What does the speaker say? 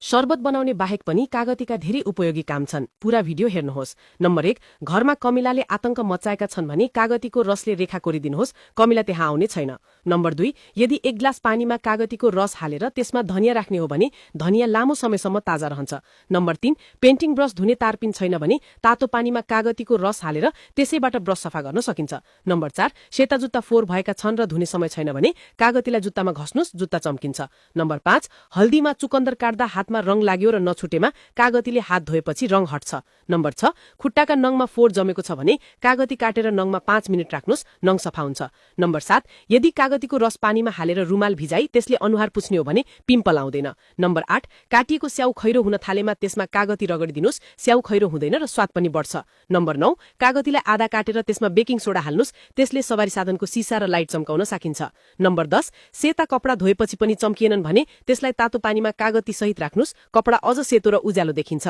शरबत बनाउने बाहेक पनि कागतीका धेरै उपयोगी काम छन्। पूरा भिडियो हेर्नुहोस्। नम्बर 1, घरमा कमिलाले आतंक मचाएका छन् भने कागतीको रसले रेखा कोरिदिनुहोस्, कमिला त्यहाँ आउने छैन। नम्बर 2, यदि 1 ग्लास पानीमा कागतीको रस हालेर त्यसमा धनिया राख्ने हो भने धनिया लामो समयसम्म ताजा रहन्छ। नम्बर 3, पेन्टिङ ब्रस धुने तारपिन छैन भने तातो पानीमा कागतीको रस हालेर त्यसैबाट ब्रस सफा गर्न सकिन्छ। नम्बर 4, सेता जुत्ता फोहोर भएका छन् र धुने समय छैन भने कागतीलाई जुत्तामा घस्नुस्, जुत्ता चम्किन्छ। नम्बर 5, हल्दीमा चुकन्दर काट्दा हातमा रङ लाग्यो र नछुटेमा कागतीले हात धोएपछि रङ हट्छ। नम्बर 6, खुट्टाका नङमा फोहोर जमेको छ भने कागती काटेर नङमा 5 मिनेट राख्नुस्, नङ सफा हुन्छ। नम्बर 7, यदि कागतीको रस पानीमा हालेर रुमाल भिजाई त्यसले अनुहार पुछ्ने हो भने पिम्पल आउँदैन। नम्बर 8, काटिएको स्याउ खैरो हुन थालेमा त्यसमा कागती रगडिदिनुस्, स्याउ खैरो हुँदैन र स्वाद पनि बढ्छ। नम्बर 9, कागतीलाई आधा काटेर त्यसमा बेकिङ सोडा हाल्नुस्, त्यसले सवारी साधनको सिसा र लाइट चम्काउन सकिन्छ। नम्बर 10, सेता कपडा धोएपछि पनि चम्किएनन् भने त्यसलाई तातो पानीमा कागती सहित राख्नुस्, कपडा अझ सेतो र उज्यालो देखिन्छ।